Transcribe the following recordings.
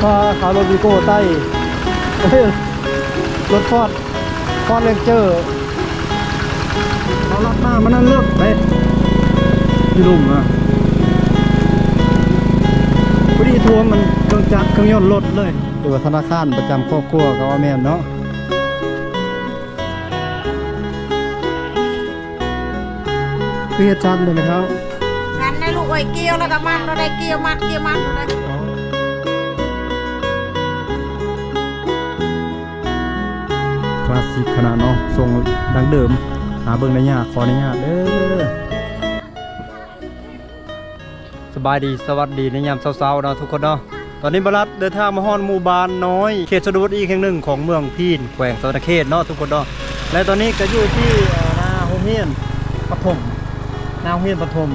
ພາຂາລົດວີໂກ້ໃຕ້ ເອີ ລົດຟອດ ຟອດເຣັງເຈີ ເຮົາລັດມາ ມັນນັ້ນລົດໄປ ຢູ່ລຸ່ມນະ ພໍດີຖ້ວມມັນເຄື່ອງຈັກເຄື່ອງຍົນລົດເລີຍ. ຫຼືວ່າທະນາຄານປະຈຳຄອບຄົວກໍວ່າແມ່ນເນາະ. ຄືເຮັດຊັ້ນເດ້ແມ່ເຖົ້າ? ຊັ້ນນະລູກເອີຍ ກ່ຽວແລ້ວກໍມັດໂລດໄດ໋ ກ່ຽວມັດ ກ່ຽວມັດໂລດໄດ໋. ຄລາສສິກຂະໜາດເນາະ ຊົງດັ້ງເດີມ ຫາເບິ່ງໄດ້ຍາກ ຂໍອະນຸຍາດເດີ. ສະບາຍດີ ສະຫວັດດີໃນຍາມເຊົ້າໆເນາະທຸກຄົນເນາະ. ຕອນນີ້ບ່າວລັດເດີນທາງມາຮອດໝູ່ບ້ານນ້ອຍ ເຂດຊົນນະບົດອີກແຫ່ງໜຶ່ງຂອງເມືອງພີນ ແຂວງສະຫວັນນະເຂດເນາະທຸກຄົນເນາະ. ແລະຕອນນີ້ກໍຢູ່ທີ່ ເອີ ໜ້າໂຮງຮຽນປະຖົມ ໜ້າໂຮງຮຽນປະຖົມ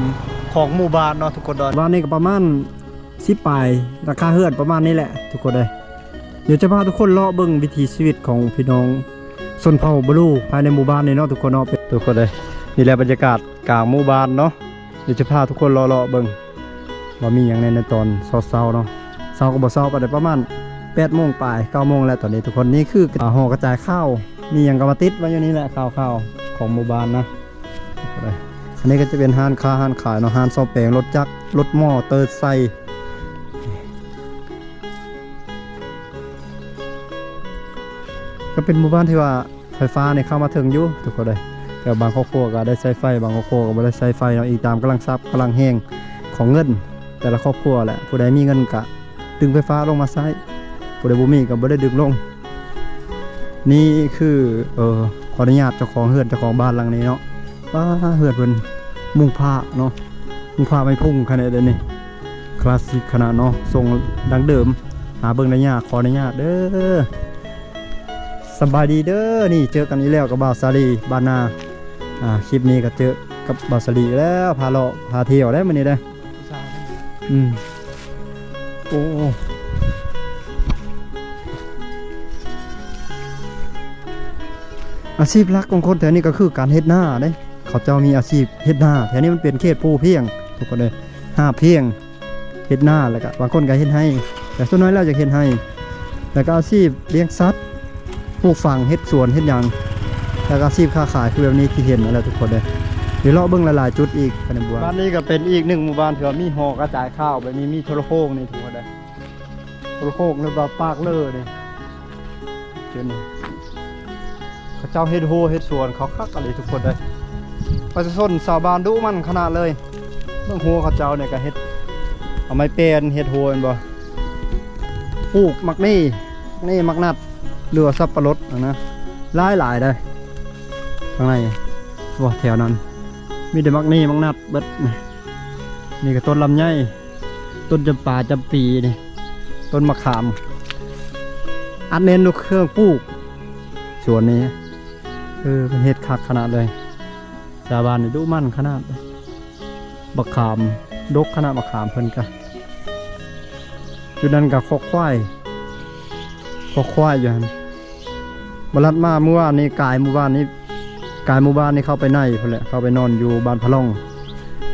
ຂອງໝູ່ບ້ານເນາະທຸກຄົນເນາະ. ບ້ານນີ້ກໍປະມານສິບປາຍ ຫຼັງຄາເຮືອນປະມານນີ້ແຫຼະທຸກຄົນເອີຍ. ດຽວຈະພາທຸກຄົນເລາະເບິ່ງວິຖີຊີວິດຂອງພີ່ນ້ອງຊົນເຜົ່າບະລູພາຍໃນໝູ່ບ້ານນີ້ເນາະທຸກຄົນເນາະ ທຸກຄົນເອີຍ. ນີ້ແຫຼະບັນຍາກາດກາງໝູ່ບ້ານເນາະ. ດຽວຈະພາທຸກຄົນເລາະໆເບິ່ງວ່າມີຫຍັງແດ່ໃນຕອນເຊົ້າໆເນາະ. ເຊົ້າກໍບໍ່ເຊົ້າປານໃດ ປະມານແປດໂມງປາຍ ເກົ້າໂມງແລ້ວຕອນນີ້ທຸກຄົນ. ນີ້ຄືຫໍກະຈາຍຂ່າວ ມີຫຍັງກໍມາຕິດໄວ້ຢູ່ນີ້ແຫຼະ ຂ່າວໆຂອງໝູ່ບ້ານນະ. ອັນນີ້ກໍຈະເປັນຮ້ານຄ້າຮ້ານຂາຍເນາະ ຮ້ານສ້ອມແປງລົດຈັກ ລົດມໍເຕີໄຊ. ກໍເປັນໝູ່ບ້ານທີ່ວ່າໄຟຟ້ານີ້ເຂົ້າມາເຖິງຢູ່ທຸກຄົນເອີຍ. ແຕ່ບາງຄອບຄົວກໍໄດ້ໃຊ້ໄຟ ບາງຄອບຄົວກໍບໍ່ໄດ້ໃຊ້ໄຟເນາະ ອີງຕາມກຳລັງຊັບກຳລັງແຮງຂອງເງິນແຕ່ລະຄອບຄົວແຫຼະ. ຜູ້ໃດມີເງິນກໍດຶງໄຟຟ້າລົງມາໃຊ້ ຜູ້ໃດບໍ່ມີກໍບໍ່ໄດ້ດຶງລົງ. ນີ້ຄື ເອີ ຂໍອະນຸຍາດເຈົ້າຂອງເຮືອນ ເຈົ້າຂອງບ້ານຫຼັງນີ້ເນາະ. ປ້າ ເຮືອນເພິ່ນມຸງຜ້າເນາະ ມຸງຜ້າໄມ້ພຸ່ງຂະໜາດໃດນີ້ ຄລາສສິກຂະໜາດເນາະ ຊົງດັ້ງເດີມ. ຫາເບິ່ງໄດ້ຍາກ ຂໍອະນຸຍາດເດີ. ສະບາຍດີເດີ ນີ້ເຈີກັນອີກແລ້ວກັບບ່າວສາລີບ້ານນາ. ອ່າ ຄລິບນີ້ກໍເຈີກັບບ່າວສາລີອີກແລ້ວ ພາເລາະພາທ່ຽວໄດ໋ມື້ນີ້ເດີ. ອືມ ໂອ້ ອາຊີບຫຼັກຂອງຄົນແຖວນີ້ກໍຄືການເຮັດນາເດ້. ເຂົາເຈົ້າມີອາຊີບເຮັດນາ ແຖວນີ້ມັນເປັນເຂດພູພຽງທຸກຄົນເອີຍ ຫາບພຽງ ເຮັດນາ ແລ້ວກໍບາງຄົນກໍເຮັດໄຮ່ ແຕ່ສ່ວນໃຫຍ່ແລ້ວຢາກເຮັດໄຮ່. ແລ້ວກໍອາຊີບລ້ຽງສັດ ປູກຝັງ ເຮັດສວນ ເຮັດຫຍັງ ແລ້ວກໍອາຊີບຄ້າຂາຍ ຄືແບບນີ້ທີ່ເຫັນນັ້ນແຫຼະທຸກຄົນເອີຍ. ດຽວເລາະເບິ່ງຫຼາຍໆຈຸດອີກ. ບ້ານນີ້ກໍເປັນອີກໜຶ່ງໝູ່ບ້ານທີ່ວ່າມີຫໍກະຈາຍຂ່າວແບບນີ້ ມີໂທລະໂຄ່ງນີ້ທຸກຄົນເອີຍ ໂທລະໂຄ່ງ ຫຼືວ່າປາກເລີນີ້ ຈຸດນີ້ ເຂົາເຈົ້າເຮັດຮົ້ວເຮັດສວນເຂົາຄັກອີ່ຫຼີທຸກຄົນເອີຍ. ປະຊາຊົນຊາວບ້ານດຸໝັ່ນຂະໜາດເລີຍ. ເບິ່ງຮົ້ວເຂົາເຈົ້ານີ້ກໍເຮັດ ເອົາໄມ້ແປ້ນເຮັດຮົ້ວແມ່ນບໍ່ ປູກໝາກເນ ໝາກເນ ໝາກນັດ ຫຼືວ່າສັບປະລົດຫັ້ນນະ ຫຼາຍໆເດ້. ທາງໃນ ບໍ່ ແຖວນັ້ນມີແຕ່ໝາກເນ ໝາກນັດເບິດ. ນີ້ກໍຕົ້ນລຳໄຍ ຕົ້ນຈຳປາຈຳປີນີ້ ຕົ້ນມະຂາມ ອັດແໜ້ນຢູ່ເຄື່ອງປູກສວນນີ້. ເອີ ເພິ່ນເຮັດຄັກຂະໜາດເລີຍ. ຊາວບ້ານນີ້ດຸໝັ່ນຂະໜາດ ບັກຂາມດົກຂະໜາດ ບັກຂາມເພິ່ນກະ ຈຸດນັ້ນກະຄອກຄວາຍ ຄອກຄວາຍຢູ່ຫັ້ນ. ບ່າວລັດມາມື້ວານນີ້ ກາຍໝູ່ບ້ານນີ້ ກາຍໝູ່ບ້ານນີ້ເຂົ້າໄປໃນພຸ້ນແຫຼະ ເຂົ້າໄປນອນຢູ່ບ້ານພະລ່ອງ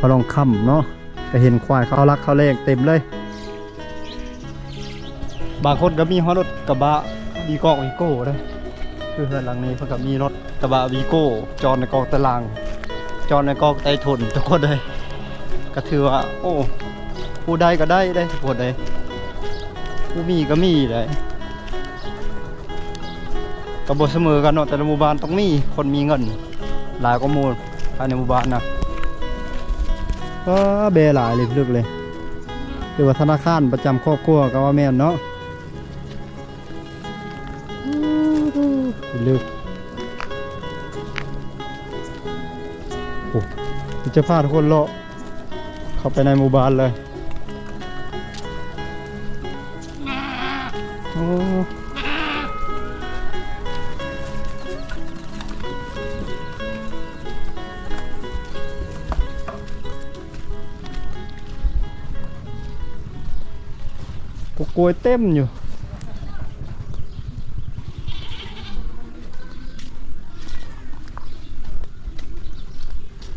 ພະລ່ອງຄຳເນາະ. ກໍເຫັນຄວາຍເຂົ້າລັກເຂົ້າແລ້ງເຕັມເລີຍ. ບາງຄົນກໍມີຮອດລົດກະບະ ມີກອກວີໂກ້ເດ້. ຄືເຮືອນຫຼັງນີ້ເພິ່ນກໍມີລົດກະບະວີໂກ້ ຈອດໃນກອກຕາລ່າງ ຈອດໃນກອກໃຕ້ຖົນທຸກຄົນເອີຍ. ກໍຖືວ່າ ໂອ້ ຜູ້ໃດກໍໄດ້ເດ້ທຸກຄົນເອີຍ ຜູ້ມີກໍມີເດ້. ກໍບໍ່ສະເໝີກັນເນາະ ແຕ່ລະໝູ່ບ້ານຕ້ອງມີຄົນມີເງິນຫຼາຍກວ່າໝູ່ພາຍໃນໝູ່ບ້ານນະ. ເອີ ແບຫຼາຍເລີຍ ເລິກເລີຍ ຫຼືວ່າທະນາຄານປະຈຳຄອບຄົວກໍວ່າແມ່ນເນາະ. ເລິກ ໂອ້ ຈະພາທຸກຄົນເລາະ ເຂົ້າໄປໃນໝູ່ບ້ານເລີຍ. ໂອ້ ປູກກ້ວຍເຕັມຢູ່.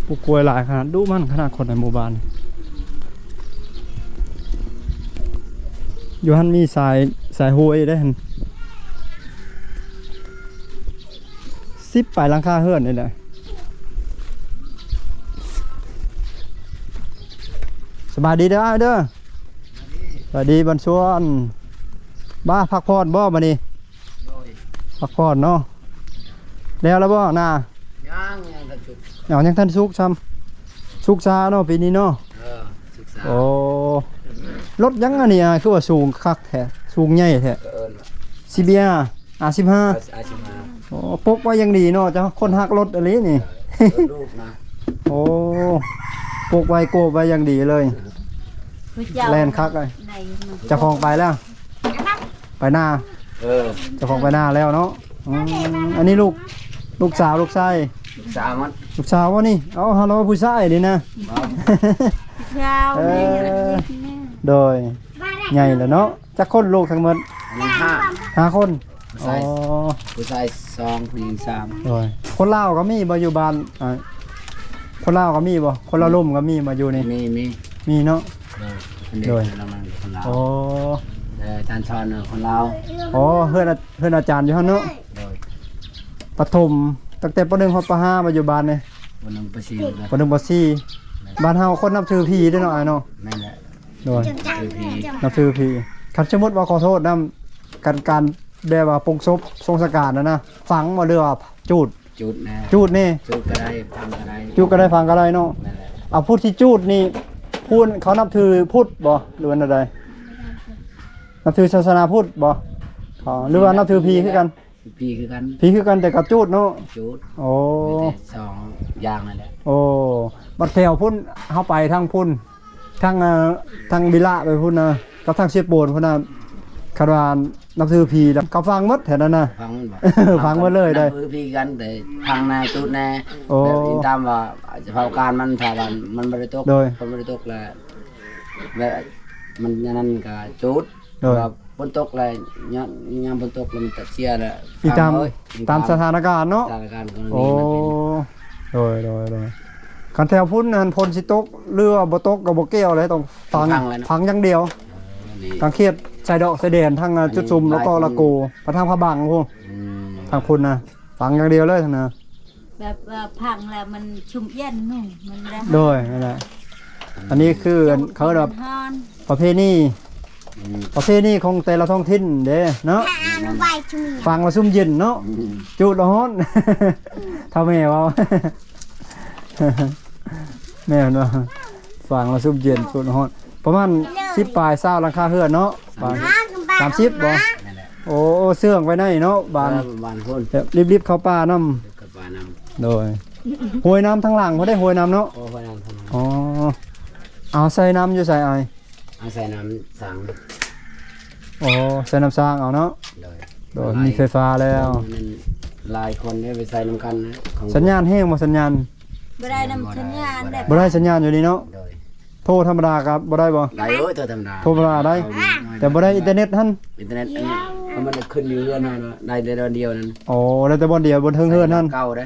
ປູກກ້ວຍຫຼາຍຂະໜາດ ດຸໝັ່ນຂະໜາດຄົນໃນໝູ່ບ້ານ. ຢູ່ຫັ້ນມີສາຍ ສາຍຫ້ວຍເດ້ຫັ້ນ ສິບປາຍຫຼັງຄາເຮືອນນີ້ແຫຼະ. ສະບາຍດີເດີອ້າຍເດີ. ສະບາຍດີ ສະບາຍດີ ບັນຊວນ. ບ້າ ພັກຜ່ອນບໍ່ບັດນີ້? ໂດຍ ພັກຜ່ອນເນາະ. ແລ້ວລະບໍ່ນາ? ຍັງ ຍັງທັນສຸກ. ເອົາ ຍັງທັນສຸກຊ້ຳ. ສຸກຊ້າເນາະ ປີນີ້ເນາະ. ເອີ ສຸກຊ້າ. ໂອ້ ລົດຫຍັງອັນນີ້ອ້າຍ ຄືວ່າສູງຄັກແທ້ ສູງໃຫຍ່ແທ້? ເອີ ຊີບີອາ ອາສິບຫ້າ. ອາສິບຫ້າ. ໂອ້ ປົກໄວ້ຢ່າງດີເນາະ ເຈົ້າຄົນຮັກລົດອີ່ຫຼີນີ້. ເອີ ເອີ ລູກນະ. ໂອ້ ປົກໄວ້ ໂກບໄວ້ຢ່າງດີເລີຍ. ແລ່ນຄັກເລີຍ. ເຈົ້າຂອງໄປແລ້ວ ໄປນາ. ເອີ ເຈົ້າຂອງໄປນາແລ້ວເນາະ. ອືມ ອັນນີ້ລູກ ລູກສາວ ລູກຊາຍ? ລູກສາວມັນ. ລູກສາວບໍ່ນີ້? ເອົາ ຮາລາວຜູ້ຊາຍນີ້ນະ. ເອີ ໂດຍ ໃຫຍ່ແລ້ວເນາະ. ຈັກຄົນລູກທັງໝົດ? ອັນນີ້ຫ້າ ຫ້າຄົນ. ຜູ້ຊາຍ ອໍ ຜູ້ຊາຍສອງ ຜູ້ຍິງສາມ. ໂດຍ ຄົນລາວກໍມີບໍ່ຢູ່ບ້ານ? ອ່າ ຄົນລາວກໍມີບໍ່? ຄົນລາວລົມກໍມີບໍ່ຢູ່ນີ້? ມີ ມີ ມີເນາະ. ໂດຍ ເພິ່ນເດ້ ໂດຍ ເພິ່ນລາວ ຄົນລາວ. ອໍ ເອີ ອາຈານສອນ ເອີ ຄົນລາວ. ອໍ ເຮືອນ ເຮືອນອາຈານຢູ່ຫັ້ນເນາະ. ໂດຍ ປະຖົມ ຕັ້ງແຕ່ ປໍໜຶ່ງ ຮອດ ປໍຫ້າ ມາຢູ່ບ້ານນີ້. ປໍໜຶ່ງ ປໍສີ່ ປໍໜຶ່ງ ປໍສີ່. ແມ່ນ ບ້ານເຮົາຄົນນັບຖືຜີເດ້ເນາະ ອ້າຍເນາະ. ແມ່ນແຫຼະ. ໂດຍ ຖືຜີ ນັບຖືຜີ. ຄັນສົມມຸດວ່າ ຂໍໂທດນຳ ການ ການແບບວ່າປົງສົບ ສົ່ງສະການຫັ້ນນະ ຝັງບໍ່ ຫຼືວ່າຈູດ? ຈູດນະ. ຈູດນີ້ ຈູດກໍໄດ້ ຝັງກໍໄດ້. ຈູດກໍໄດ້ ຝັງກໍໄດ້ເນາະ. ແມ່ນແຫຼະ. ເອົາ ຜູ້ທີ່ຈູດນີ້ ຜູ້ເຂົານັບຖືພຸດບໍ່ ຫຼືວ່າແນວໃດ? ນັບຖືສາສະໜາພຸດບໍ່? ອໍ ຫຼືວ່ານັບຖືຜີຄືກັນ? ຜີຄືກັນ. ຜີຄືກັນ ແຕ່ກໍຈູດເນາະ. ຈູດ. ໂອ້ ມີແຕ່ສອງຢ່າງນັ້ນແຫຼະ. ໂອ້ ບັດແຖວພຸ້ນ ເຮົາໄປທາງພຸ້ນ ທາງ ເອີ ທາງວິລະໄປພຸ້ນນະ ກັບທາງເຊໂປນພຸ້ນນະ ຄັນວ່ານັບຖືຜີແລ້ວ ເຂົາຝັງໝົດແຖວນັ້ນນະ. ຝັງໝົດບໍ່? ຝັງໝົດເລີຍໄດ໋. ນັບຖືຜີກັນ ແຕ່ຝັງແດ່ ຈູດແດ່. ໂອ້ ແບບອີງຕາມວ່າສະພາບການມັນ ຖ້າວ່າມັນບໍ່ໄດ້ຕົກ. ໂດຍ ມັນບໍ່ໄດ້ຕົກແລ້ວ ແບບມັນອັນນັ້ນກໍຈູດ. ໂດຍ ແຕ່ວ່າຝົນຕົກແລ້ວ ຍາມ ຍາມຝົນຕົກແລ້ວມັນຈະເສຍແລ້ວ. ອີງຕາມ ຕາມສະຖານະການເນາະ. ສະຖານະການກໍມີ. ໂອ້ ມັນເປັນ ໂດຍ ໂດຍ ໂດຍ. ຄັນແຖວພຸ້ນຫັ້ນ ຝົນຊິຕົກ ຫຼືວ່າບໍ່ຕົກກໍບໍ່ກ່ຽວເລີຍ ຕ້ອງຝັງ ຝັງເລີຍເນາະ ຝັງຢ່າງດຽວ. ເອີ ນີ້ ທາງເຂດຊາຍດອກຊາຍແດນ ທາງ ອັນນີ້ ຈຸດຊຸມ ແລ້ວກໍລະໂກ ໄປທາງພະບັງພຸ້ນ. ອືມ ທາງພຸ້ນນະ ຝັງຢ່າງດຽວເລີຍຫັ້ນນະ. ແບບວ່າຝັງແລ້ວມັນຊຸ່ມເຢັນເນາະ ມັນບໍ່ໄດ້. ໂດຍ ນັ້ນແຫຼະ. ອັນນີ້ຄືເຂົາເອີ້ນວ່າ ປະເພນີ. ອືມ ປະເພນີຂອງແຕ່ລະທ້ອງຖິ່ນເດ້ເນາະ. ຝັງແລ້ວຊຸ່ມເຢັນເນາະ. ອືມ ຈູດແລ້ວຮ້ອນ. ເຖົ້າແມ່ເວົ້າ ແມ່ນບໍ່? ຝັງແລ້ວຊຸ່ມເຢັນ ຈູດແລ້ວຮ້ອນ. ປະມານສິບປາຍ ຊາວຫຼັງຄາເຮືອນເນາະ. ສາມສິບ ສາມສິບບໍ່? ນັ້ນແຫຼະ. ໂອ້ ເຊື່ອງໄວ້ໃນເນາະ ບ້ານ ເອີ ບ້ານພຸ້ນ. ແບບລິບໆເຂົ້າປ່ານຳ. ກັບວ່ານຳ. ໂດຍ ຫ້ວຍນ້ຳທາງຫຼັງບໍ່ໄດ້ ຫ້ວຍນ້ຳເນາະ. ໂອ້ ຫ້ວຍນ້ຳທາງຫຼັງ. ອໍ ເອົາໃສ່ນ້ຳຢູ່ໃສອ້າຍ? ເອົາໃສ່ນ້ຳສ້າງ. ອໍ ໃສ່ນ້ຳສ້າງເອົາເນາະ. ໂດຍ ໂດຍ ມີໄຟຟ້າແລ້ວ. ມັນຫຼາຍຄົນໄດ້ໄປໃສ່ນຳກັນນະ. ສັນຍານແຮງບໍ່ ສັນຍານ? ບໍ່ໄດ້ນຳສັນຍານ. ບໍ່ໄດ້ ບໍ່ໄດ້ສັນຍານຢູ່ນີ້ເນາະ. ໂດຍ ໂທທຳມະດາກໍບໍ່ໄດ້ບໍ່? ໄດ້ເອີຍ ໂທທຳມະດາ. ໂທທຳມະດາໄດ້ ແຕ່ບໍ່ໄດ້ອິນເຕີເນັດຫັ້ນ. ອິນເຕີເນັດອັນນີ້ ເອົາມັນຂຶ້ນຢູ່ເຮືອນເຮົານະ ໄດ້ແຕ່ບ່ອນດຽວນັ້ນ. ອໍ ໄດ້ແຕ່ບ່ອນດຽວ ບ່ອນເທິງເຮືອນຫັ້ນ. ເກົ່າເດ້.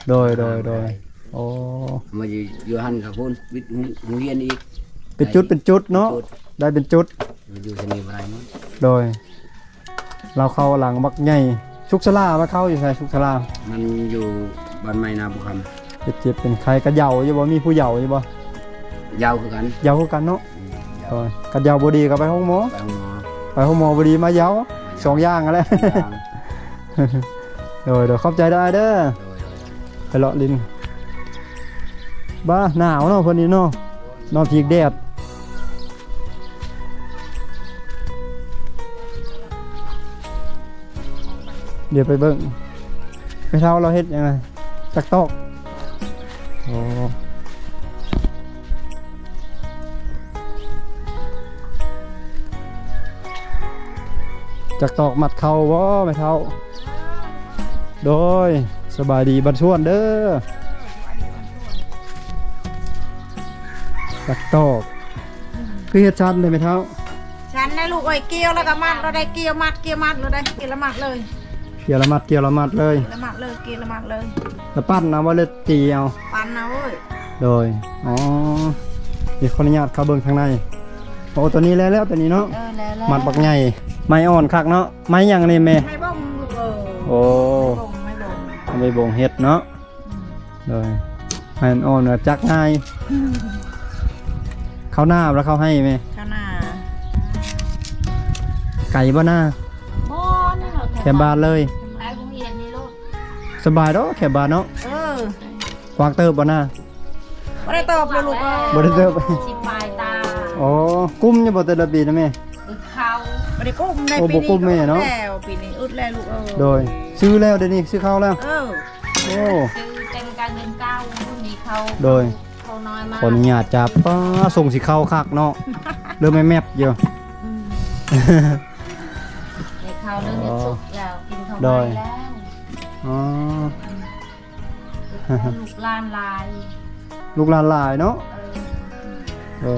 ໂດຍ ໂດຍ ໂດຍ. ໂອ້ ມາຢູ່ ຢູ່ຫັ້ນກໍພຸ້ນ ວິດໂຮງຮຽນອີກ. ເປັນຈຸດ ເປັນຈຸດເນາະ. ເປັນຈຸດ ໄດ້ເປັນຈຸດ. ມາຢູ່ທີ່ນີ້ບໍ່ໄດ້ເນາະ. ໂດຍ. ລາວເຂົ້າຫຼັງບັກໃຫຍ່. ສຸກສາລາ ມາເຂົ້າຢູ່ໃສ ສຸກສາລາ? ມັນຢູ່ບ້ານໃໝ່ນາບູຄຳ. ເຈັບເຈັບເປັນໄຂ້ ກະເຍົາຢູ່ບໍ່? ມີຜູ້ເຍົາຢູ່ບໍ່? ເຍົາຄືກັນ. ເຍົາຄືກັນເນາະ. ອືມ ເຍົາ. ໂດຍ ກະເຍົາບໍ່ດີກໍໄປໂຮງໝໍ. ໄປໂຮງໝໍ. ໄປໂຮງໝໍບໍ່ດີ ມາເຍົາ. ມາເຍົາ. ສອງຢ່າງຫັ້ນແຫຼະ. ສອງຢ່າງ. ໂດຍ ໂດຍ ຂອບໃຈເດີອ້າຍເດີ. ໂດຍ ໂດຍ ໂດຍ. ໄປເລາະຫຼິ້ນ. ບ້າ ໜາວເນາະ ເພິ່ນນີ້ເນາະ. ນອນພິງແດດ. ດຽວໄປເບິ່ງ ແມ່ເຖົ້າລາວເຮັດຫຍັງນະ? ຈັກຕອກ. ໂອ້ ຈັກຕອກມັດເຂົ້າບໍ່ແມ່ເຖົ້າ? ໂດຍ ສະບາຍດີບັນຊວນເດີ. ຕັກຕອກ ຄືເຮັດຊັ້ນເດ້ແມ່ເຖົ້າ? ຊັ້ນນະລູກເອີຍ ກ່ຽວແລ້ວກໍມັດ ເຮົາໄດ້ກ່ຽວມັດ ກ່ຽວມັດ ເຮົາໄດ້ກ່ຽວລະມັດເລີຍ ກ່ຽວລະມັດ ກ່ຽວລະມັດເລີຍ ກ່ຽວລະມັດເລີຍ ກ່ຽວລະມັດເລີຍ ລະປັ່ນເອົາບໍ່ ຫຼືຕີເອົາ? ປັ່ນເອົາເອີຍ. ໂດຍ ອໍ ນີ້ຂໍອະນຸຍາດເຂົ້າເບິ່ງທາງໃນ. ໂອ້ ຕົວນີ້ແລ້ວ ຕົວນີ້ເນາະ ເອີ ແລ້ວໆ ມັດບັກໃຫຍ່ ໄມ້ອ່ອນຄັກເນາະ ໄມ້ຫຍັງນີ້ແມ່? ໄມ້ບົງລູກເອີຍ ໂອ້ ໄມ້ບົງ ໄມ້ບົງ ໄມ້ບົງເຮັດເນາະ ອືມ ໂດຍ ໄມ້ອ່ອນໆ ຈັບງ່າຍ ອືມ ເຂົ້ານາບໍ່ ເຂົ້າໄຮ່ແມ່? ເຂົ້ານາ ໄກບໍ່ນາ? ບໍ່ ນີ້ເຮົາ ແຄມບ້ານເລີຍ ໄປໂຮງຮຽນນີ້ລູກ ສະບາຍດອກ ແຄມບ້ານເນາະ ເອີ ກວ້າງເຕີບບໍ່ນາ? ບໍ່ໄດ້ເຕີບເລີຍລູກເອີຍ ບໍ່ໄດ້ເຕີບ ຊິປາຍຕາ ອໍ ກຸ້ມຢູ່ບໍ່ແຕ່ລະປີນະແມ່? ອຶດເຂົ້າ ບໍ່ໄດ້ກຸ້ມໃນ ໂອ້ ປີນີ້ ບໍ່ກຸ້ມແມ່ເນາະ ແລ້ວ ປີນີ້ອຶດແລ້ວລູກເອີຍ ໂດຍ ຊື້ແລ້ວ ດຽວນີ້ຊື້ເຂົ້າແລ້ວ ເອີ ໂອ້ ຊື້ເຕັມການເດືອນເກົ້າ ມີເຂົ້າ ໂດຍ ເຂົ້ານ້ອຍມາ ຂໍອະນຸຍາດຈັບ ປ້າ ສົ່ງຊິເຂົ້າຄັກເນາະ ເລີ່ມແມບໆຢູ່ ອືມ ໄດ້ເຂົ້າເລີ່ມ ອໍ ສຸກແລ້ວ ກິນເຂົ້າ ໂດຍ ໄດ້ແລ້ວ ອໍ ລູກຫຼານຫຼາຍ ລູກຫຼານຫຼາຍເນາະ ເອີ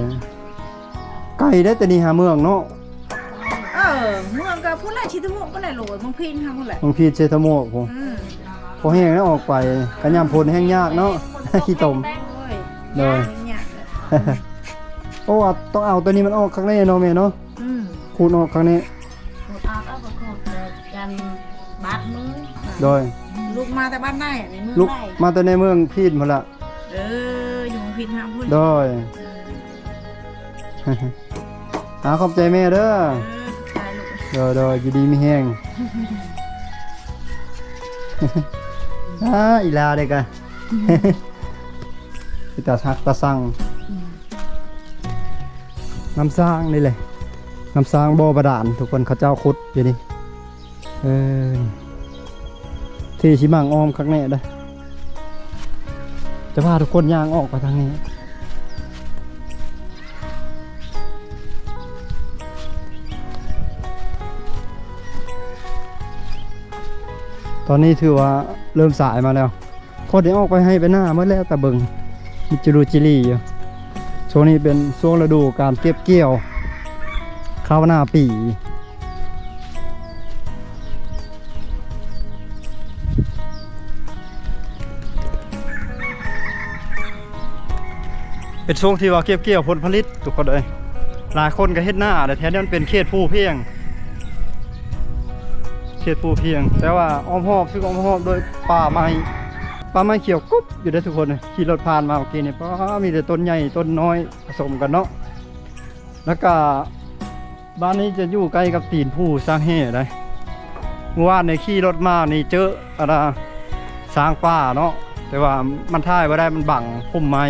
ເອີ ໄກເດ້ ແຕ່ນີ້ຫາເມືອງເນາະ ເອີ ເມືອງກໍພຸ້ນແຫຼະ ເຊດຖະໂມກພຸ້ນແຫຼະລູກ ເມືອງພີນຫາພຸ້ນແຫຼະ ເມືອງພີນ ເຊດຖະໂມກພຸ້ນ ອືມ ພໍແຫ້ງແລ້ວອອກໄປ ກະຍາມຝົນແຮງຍາກເນາະ ຂີ້ຕົມ ໂອ້ຍ ໂດຍ ຍາກ ຍາກ ໂອ້ ຕ້ອງເອົາຕົວນີ້ມັນອອກຄັກແນ່ເນາະແມ່ເນາະ ອືມ ຂູດອອກຄັກແນ່ ຂູດອອກ ເອົາໄປຂູດແລ້ວ ຢ້ານບາດມື ໂດຍ ລູກມາແຕ່ບ້ານໃດ ໃນເມືອງໃດ? ລູກມາແຕ່ໃນເມືອງພີນພຸ້ນລະ ເອີ ຢູ່ພີນຫາພຸ້ນ ໂດຍ ເອີ ອາ ຂອບໃຈແມ່ເດີ ເອີ ຂອບໃຈລູກ ໂດຍໆ ຢູ່ດີມີແຮງ ອາ ອີ່ຫຼ້າເດ້ກະ ເປັນຕາຮັກຕາຊັງ ອືມ ນ້ຳສ້າງນີ້ແຫຼະ ນ້ຳສ້າງບໍ່ບາດານ ທຸກຄົນ ເຂົາເຈົ້າຂຸດຢູ່ນີ້ ເອີ ທີ່ຊິໝັ່ງອ້ອມຄັກແນ່ເດ້ ຈະພາທຸກຄົນຍ່າງອອກໄປທາງນີ້ ຕອນນີ້ຖືວ່າເລີ່ມສາຍມາແລ້ວ ຄົນໄດ້ອອກໄປໄຮ່ໄປນາໝົດແລ້ວ ຕາເບິ່ງ ມີຈຸລຸຈິລີຢູ່ ຊ່ວງນີ້ເປັນຊ່ວງລະດູການເກັບກ່ຽວ ເຂົ້າໜ້າປີ ເປັນຊ່ວງທີ່ວ່າເກັບກ່ຽວຜົນຜະລິດ ທຸກຄົນເອີຍ ຫຼາຍຄົນກໍເຮັດນາແຫຼະ ແຖວນີ້ມັນເປັນເຂດພູພຽງ ເຂດພູພຽງ ແຕ່ວ່າອ້ອມຮອບ ຖືກອ້ອມຮອບໂດຍປ່າໄມ້ ປ່າໄມ້ຂຽວກຸບຢູ່ເດ້ທຸກຄົນເອີຍ ຂີ່ລົດຜ່ານມາເມື່ອກີ້ນີ້ ປ້າ ມີແຕ່ຕົ້ນໃຫຍ່ຕົ້ນນ້ອຍປະສົມກັນເນາະ ແລ້ວກະ ບ້ານນີ້ຈະຢູ່ໃກ້ກັບຕີນພູຊ້າງແຫ່ໄດ໋ ມື້ວານນີ້ຂີ່ລົດມານີ້ເຈີ ອັນນ່າ ຊ້າງປ່າເນາະ ແຕ່ວ່າມັນຖ່າຍບໍ່ໄດ້ ມັນບັງພຸ່ມໄມ້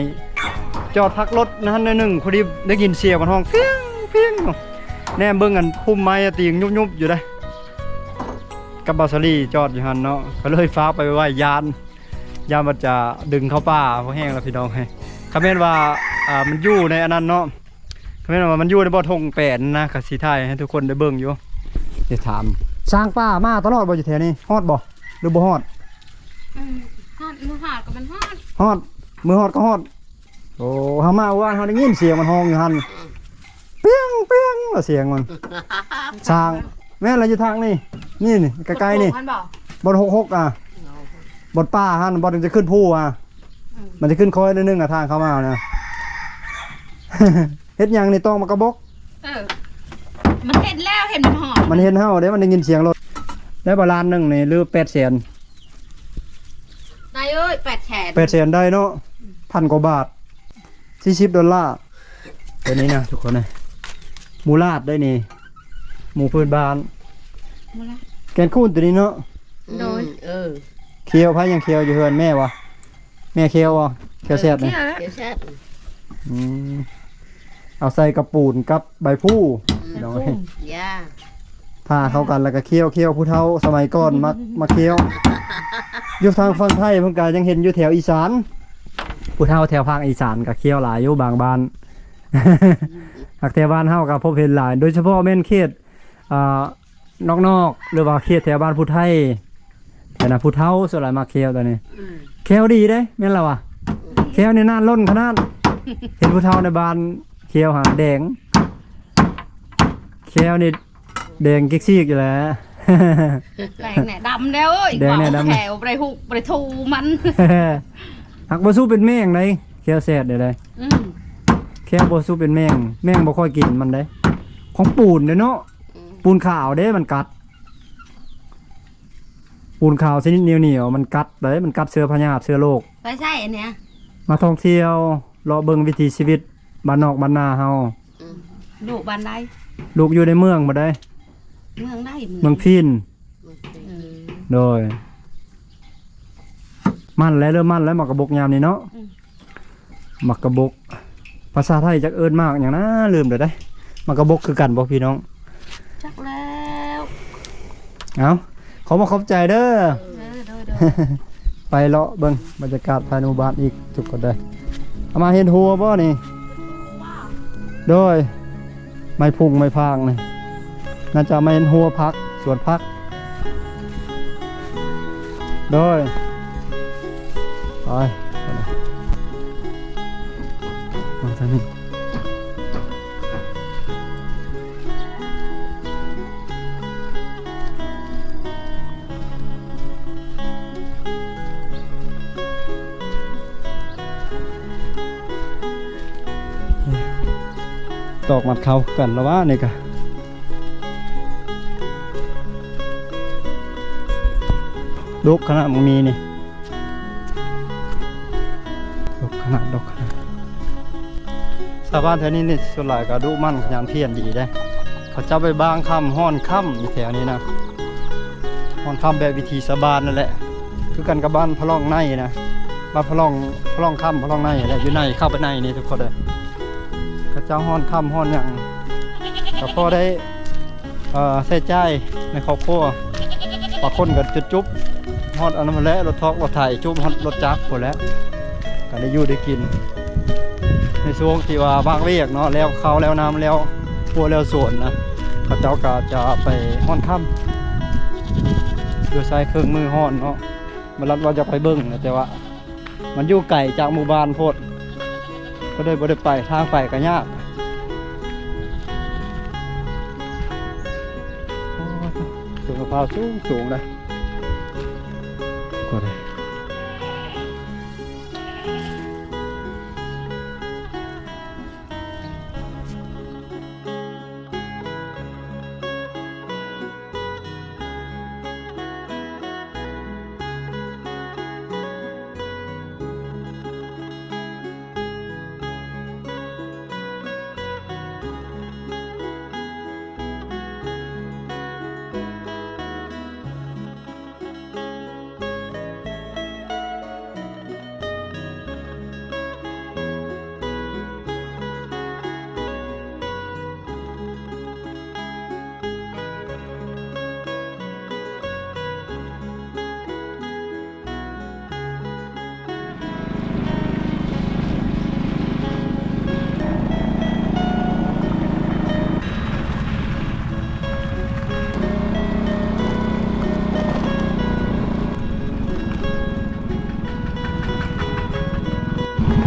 ຈອດພັກລົດນັ້ນໜ້ອຍໜຶ່ງ ພໍດີໄດ້ຍິນສຽງມັນຮ້ອງ ພຽງ ພຽງ ແນມເບິ່ງອັນພຸ່ມໄມ້ຕີງຍຸບໆຢູ່ເດ້ ກັບບ່າວສາລີຈອດຢູ່ຫັ້ນເນາະ ກໍເລີຍຟ້າວໄປໄວໆ ຢ້ານ ຢ້ານວ່າຈະດຶງເຂົ້າປ່າ ພໍແຫ້ງແລ້ວພີ່ນ້ອງເອີຍ ຄັນແມ່ນວ່າ ອ່າ ມັນຢູ່ໃນອັນນັ້ນເນາະ ຄັນແມ່ນວ່າມັນຢູ່ໃນບໍ່ທົ່ງແປນນະ ກໍຊິຖ່າຍໃຫ້ທຸກຄົນໄດ້ເບິ່ງຢູ່ ໄດ້ຖາມ ຊ້າງປ່າມາຕະຫຼອດບໍ່ ຢູ່ແຖວນີ້ ຮອດບໍ່ ຫຼືບໍ່ຮອດ? ອືມ ຮອດ ມື້ຮອດກໍມັນຮອດ ຮອດ ມື້ຮອດກໍຮອດ ໂອ້ ເຮົາມາວານ ເຮົາໄດ້ຍິນສຽງມັນຮ້ອງຢູ່ຫັ້ນ ປຽງ ປຽງ ລະສຽງມັນ ຊ້າງ ແມ່ນລະ ຢູ່ທາງນີ້ ນີ້ ນີ້ ໃກ້ໆນີ້ ບໍ່ ບໍ່ຫົກຫົກ ອ່ະ ບໍ່ປ່າຫັ້ນ ບໍ່ຈະຂຶ້ນພູ ອ່ະ ອືມ ມັນຈະຂຶ້ນຄອຍໜ້ອຍໜຶ່ງ ອ່ະ ທາງເຂົ້າມານະ ເຮັດຫຍັງນີ້ ຕອກໝາກກະບົກ ເອີ ມັນເຫັນແລ້ວ ເຫັນມັນຮອດ ມັນເຫັນເຮົາເດ້ ມັນໄດ້ຍິນສຽງລົດ ໄດ້ບໍ່ ລ້ານໜຶ່ງນີ້ ຫຼື ແປດແສນ ນາຍເອີຍ ແປດແສນ ແປດແສນໄດ້ເນາະ ອືມ ພັນກວ່າບາດ ສີ່ສິບໂດລາ ຕົວນີ້ນະທຸກຄົນເອີຍ ໝູຫຼາດໄດ໋ນີ້ ໝູພື້ນບ້ານ ໝູຫຼາດ ແກ່ນຄູນຕົວນີ້ເນາະ ໂດຍ ອືມ ເອີ ຂ້ຽວ ໃຜຍັງຂ້ຽວຢູ່ເຮືອນ ແມ່ບໍ່? ແມ່ຂ້ຽວບໍ່? ຂ້ຽວແຊດນີ້ ຂ້ຽວແຊດ ອືມ ເອົາໃສ່ກະປູນກັບໃບພູ ອືມ ພີ່ນ້ອງເອີຍ ຢ່າ ຖ້າເຂົ້າກັນແລ້ວກໍຂ້ຽວ ຂ້ຽວ ຜູ້ເຖົ້າສະໄໝກ່ອນມັກ ມັກຂ້ຽວ ຢູ່ທາງຝັ່ງໄທເພິ່ນກໍຍັງເຫັນຢູ່ແຖວອີສານ ຜູ້ເຖົ້າແຖວພາກອີສານກໍຂ້ຽວຫຼາຍຢູ່ບາງບ້ານ ຫາກແຖວບ້ານເຮົາກໍພົບເຫັນຫຼາຍ ໂດຍສະເພາະແມ່ນເຂດ ອ່າ ນອກໆ ຫຼືວ່າເຂດແຖວບ້ານຜູ້ໄທ ແຕ່ນະ ຜູ້ເຖົ້າສ່ວນຫຼາຍມັກຂ້ຽວຕົວນີ້ ອືມ ຂ້ຽວດີເດ້ ແມ່ນລະວະ ຂ້ຽວນີ້ໜ້າລົ້ນຂະໜາດ ເຫັນຜູ້ເຖົ້າໃນບ້ານຂ້ຽວຫາແດງ ຂ້ຽວນີ້ແດງກິກຊີກຢູ່ແຫຼະ ແດງແນ່ດຳເດ້ເອີຍ ແດງແນ່ດຳ ແຖວບໍ່ໄດ້ຫຸກບໍ່ໄດ້ຖູມັນ ຫາກບໍ່ສູ້ເປັນແມງໃດ ຂ້ຽວແຊດເດ້ ອືມ ແຂ ຕ່ບໍ່ສູ້ເປັນແມງ ແມງບໍ່ຄ່ອຍກິນມັນເດ້ ຂອງປູນເດ້ເນາະ. ອືມ ປູນຂາວເດ້ ມັນກັດ ປູນຂາວຊະນິດໜຽວໆ ມັນກັດເດ້ ມັນກັດເຊື້ອພະຍາດ ເຊື້ອໂລກ. ໄປໃສອັນເນີ້ຍ? ມາທ່ອງທ່ຽວ ເລາະເບິ່ງວິຖີຊີວິດບ້ານນອກບ້ານນາເຮົາ. ອືມ ລູກບ້ານໃດ? ລູກຢູ່ໃນເມືອງບໍ່ໄດ້ ເມືອງໃດ? ເມືອງ ເມືອງພີນ. ເມືອງພີນ. ອືມ ໂດຍ ມັນແລ້ວ ເລີ່ມມັນແລ້ວ ໝາກກະບົກຍາມນີ້ເນາະ. ອືມ ໝາກກະບົກ ພາສາໄທຈັກເອີ້ນໝາກຫຍັງນະ ລືມແລ້ວເດ້. ໝາກກະບົກຄືກັນບໍ່ພີ່ນ້ອງ? ຈັກແລ້ວ. ເອົ້າ ຂໍບອກຂອບໃຈເດີ. ເອີ ໂດຍໆ ໄປເລາະເບິ່ງບັນຍາກາດພາຍໃນໝູ່ບ້ານອີກທຸກຄົນເດີ. ເອົາມາເຮັດຮົ້ວບໍ່ນີ້? ໂດຍ ໄມ້ພຸ້ງໄມ້ພາງນີ້ ໜ້າຈະເອົາມາເຮັດຮົ້ວຜັກ ສວນຜັກ. ໂດຍ ໄປ ມາທາງນີ້. ຕອກມັດເຂົ້າຄືກັນລະຫວານີ້ກະ ດົກຂະໜາດ ມັກມີນີ້. ດົກຂະໜາດ ດົກຂະໜາດ. ຊາວບ້ານແຖວນີ້ນີ້ ສ່ວນຫຼາຍກໍດຸໝັ່ນຂະຫຍັນພຽນດີເດ້. ເຂົາເຈົ້າໄປບາງຄຳ ຮ້ອນຄຳຢູ່ແຖວນີ້ນະ ຮ້ອນຄຳແບບວິຖີຊາວບ້ານນັ້ນແຫຼະ ຄືກັນກັບບ້ານພະລ່ອງໃນນະ ບ້ານພະລ່ອງ ພະລ່ອງຄຳ ພະລ່ອງໃນແຫຼະ ຢູ່ໃນ ເຂົ້າໄປໃນນີ້ທຸກຄົນເດີ. ເຂົາເຈົ້າຮ້ອນຄຳ ຮ້ອນຫຍັງ ກໍພໍໄດ້ ເອີ ໃຊ້ຈ່າຍໃນຄອບຄົວ. ບາງຄົນກໍຈຸບໆ ຮອດອັນນັ້ນພຸ້ນແຫຼະ ລົດຖອກລົດໄຖ ຈຸບຮອດລົດຈັກພຸ້ນແຫຼະ ກໍໄດ້ຢູ່ໄດ້ກິນ ໃນຊ່ວງທີ່ວ່າວາງວຽກເນາະ ແລ້ວເຂົ້າແລ້ວນາ ແລ້ວຄົວແລ້ວສວນນະ ເຂົາເຈົ້າກໍຈະໄປຮ້ອນຄຳ ໂດຍໃຊ້ເຄື່ອງມືຮ້ອນເນາະ. ມາລັດວ່າຢາກໄປເບິ່ງນະ ແຕ່ວ່າ ມັນຢູ່ໄກຈາກໝູ່ບ້ານໂພດ ກໍເລີຍບໍ່ໄດ້ໄປ ທາງໄປກໍຍາກ. ໂອ້ ຕົ້ນມະພ້າວສູງໆ ເດ້ ກໍໄດ້.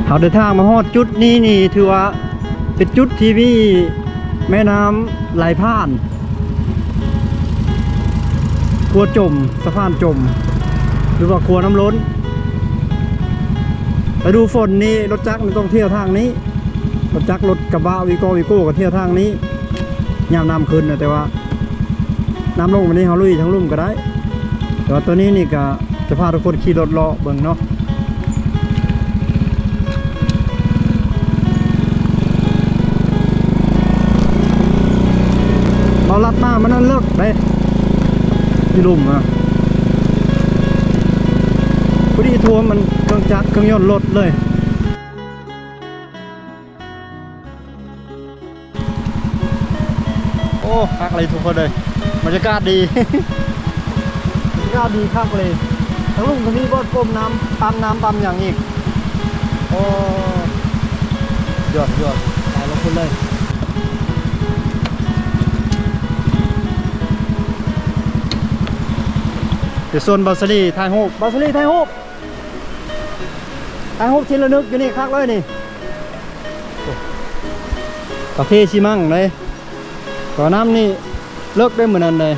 ເຮົາເດີນທາງມາຮອດຈຸດນີ້ນີ້ ຖືວ່າເປັນຈຸດທີ່ມີແມ່ນ້ຳໄຫຼຜ່ານ ຂົວຈົມ ສະພານຈົມ ຫຼືວ່າຂົວນ້ຳລົ້ນ. ລະດູຝົນນີ້ລົດຈັກນີ້ຕ້ອງທ່ຽວທາງນີ້ ລົດຈັກ ລົດກະບະ ວີໂກ້ ວີໂກ້ ກໍທ່ຽວທາງນີ້ ຍາມນ້ຳຂຶ້ນນະ ແຕ່ວ່າ ນ້ຳລົງ ວັນນີ້ເຮົາລຸຍທາງລຸ່ມກໍໄດ້ ແຕ່ວ່າໂຕນີ້ນີ້ກະຈະພາທຸກຄົນຂີ່ລົດເລາະເບິ່ງເນາະ. ເຮົາລັດມາ ມັນນັ້ນເລິກເດ້ ຢູ່ລຸ່ມນະ ພໍດີຖ້ວມມັນເຄື່ອງຈັກ ເຄື່ອງຍົນລົດເລີຍ. ໂອ້ ຄັກເລີຍທຸກຄົນເອີຍ ບັນຍາກາດດີ ບັນຍາກາດດີຄັກເລີຍ. ທາງລຸ່ມກໍມີບ່ອນປົມນ້ຳ ປ້ຳນ້ຳປ້ຳຫຍັງອີກ. ໂອ້ ຍອດ ຍອດ ໄປລົງພຸ້ນເລີຍ. ເດີ ໂຊນບ່າວສາລີຖ່າຍຮູບ ບ່າວສາລີຖ່າຍຮູບ. ຖ່າຍຮູບທີ່ລະນຶກຢູ່ນີ້ຄັກເລີຍນີ້ ກາເຟຊີມັງເດ້. ແຕ່ວ່ານ້ຳນີ້ເລິກເດ້ມື້ນັ້ນເດ້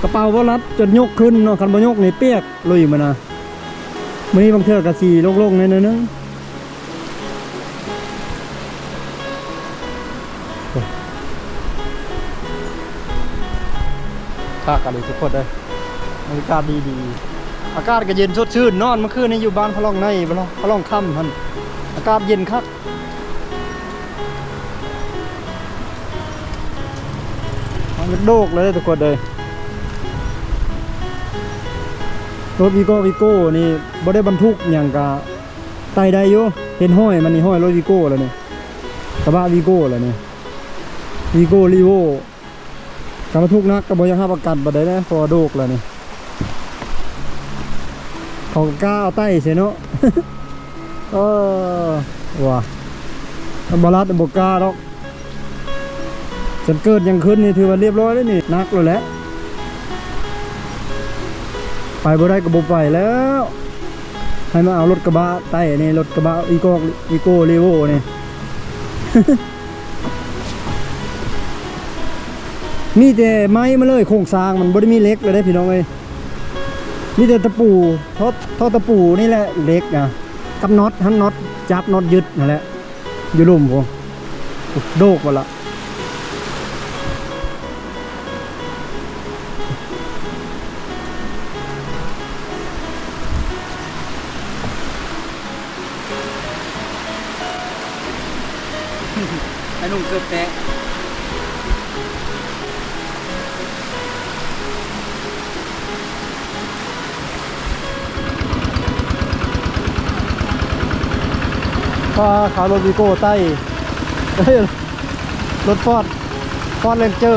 ກະເປົາບໍ່ລັດຈົນຍົກຂຶ້ນເນາະ ຄັນບໍ່ຍົກນີ້ປຽກລຸຍມື້ນະ. ມື້ນີ້ບາງເທື່ອກະຊິໂລ່ງໆ ແດ່ໜ້ອຍໜຶ່ງ. ຄັກອີ່ຫຼີທຸກຄົນເອີຍ ບັນຍາກາດດີໆ ອາກາດກໍເຢັນສົດຊື່ນ. ນອນມື້ຄືນນີ້ຢູ່ບ້ານພະລ່ອງໃນ ພະລ່ອງ ພະລ່ອງຄ່ຳຫັ້ນ ອາກາດເຢັນຄັກ. ມັນໂດກເລີຍທຸກຄົນເອີຍ ລົດວີໂກ້ ວີໂກ້ນີ້ບໍ່ໄດ້ບັນທຸກຫຍັງກະໄຕ່ໄດ້ຢູ່. ເຫັນຮອຍມັນນີ້ ຮອຍລົດວີໂກ້ແລ້ວນີ້ ກະບະວີໂກ້ແລ້ວນີ້ ວີໂກ້ ລີໂວ້. ຄັນບັນທຸກໜັກກໍບໍ່ຢາກຮັບປະກັນປານໃດເດ້ ເພາະວ່າໂດກແລ້ວນີ້ ເຂົາກໍກ້າເອົາໄຕ່ໃສ່ເນາະ. ເອີ ວ່າ ບໍ່ລັດບໍ່ກ້າດອກ. ຄັນເກີດຫຍັງຂຶ້ນນີ້ຖືວ່າລຽບຮ້ອຍເດ້ນີ້ ໜັກແລ້ວແຫຼະ ໄປບໍ່ໄດ້ກໍບໍ່ໄປແລ້ວ. ໃຫ້ມາເອົາລົດກະບະໄຕ່ນີ້ ລົດກະບະວີໂກ້ ວີໂກ້ ລີໂວ້ນີ້ ມີແຕ່ໄມ້ມາເລີຍ ໂຄງສ້າງມັນບໍ່ໄດ້ມີເຫຼັກເລີຍເດ້ພີ່ນ້ອງເອີຍ. ມີແຕ່ຕະປູ ທໍ່ ທໍ່ຕະປູນີ້ແຫຼະ ເຫຼັກນະ ກັບນັອດຫັ້ນ ນັອດຈັບ ນັອດຍຶດຫັ້ນແຫຼະ ຢູ່ລຸ່ມພຸ້ນ ໂດກໝົດລະ. ໄອ້ໜຸ່ມເກີບແຕະ ປາ ຂາລົດວີໂກ້ໄຕ້ ເອີຍ ລົດຟອດ ຟອດເຣັນເຈີ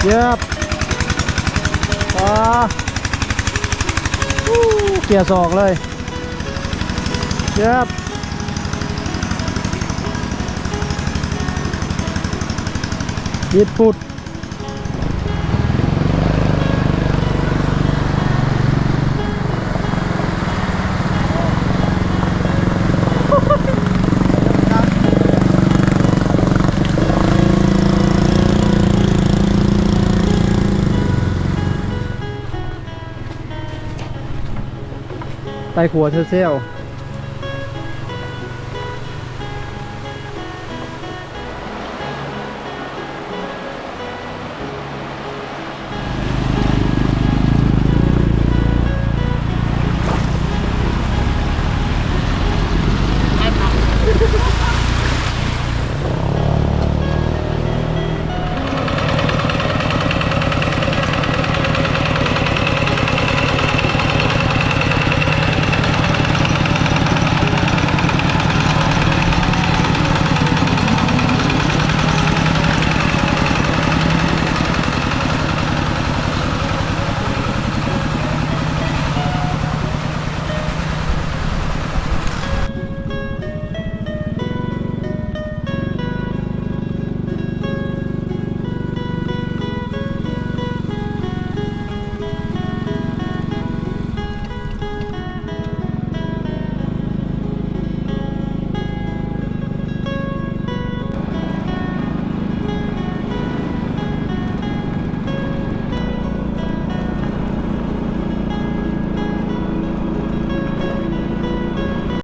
ເຢັບ ປາ ເກຍສອງເລີຍ ເຈັບ ເຈັບປຸດ. ໄຕ່ຂົວເຊີເຊວ.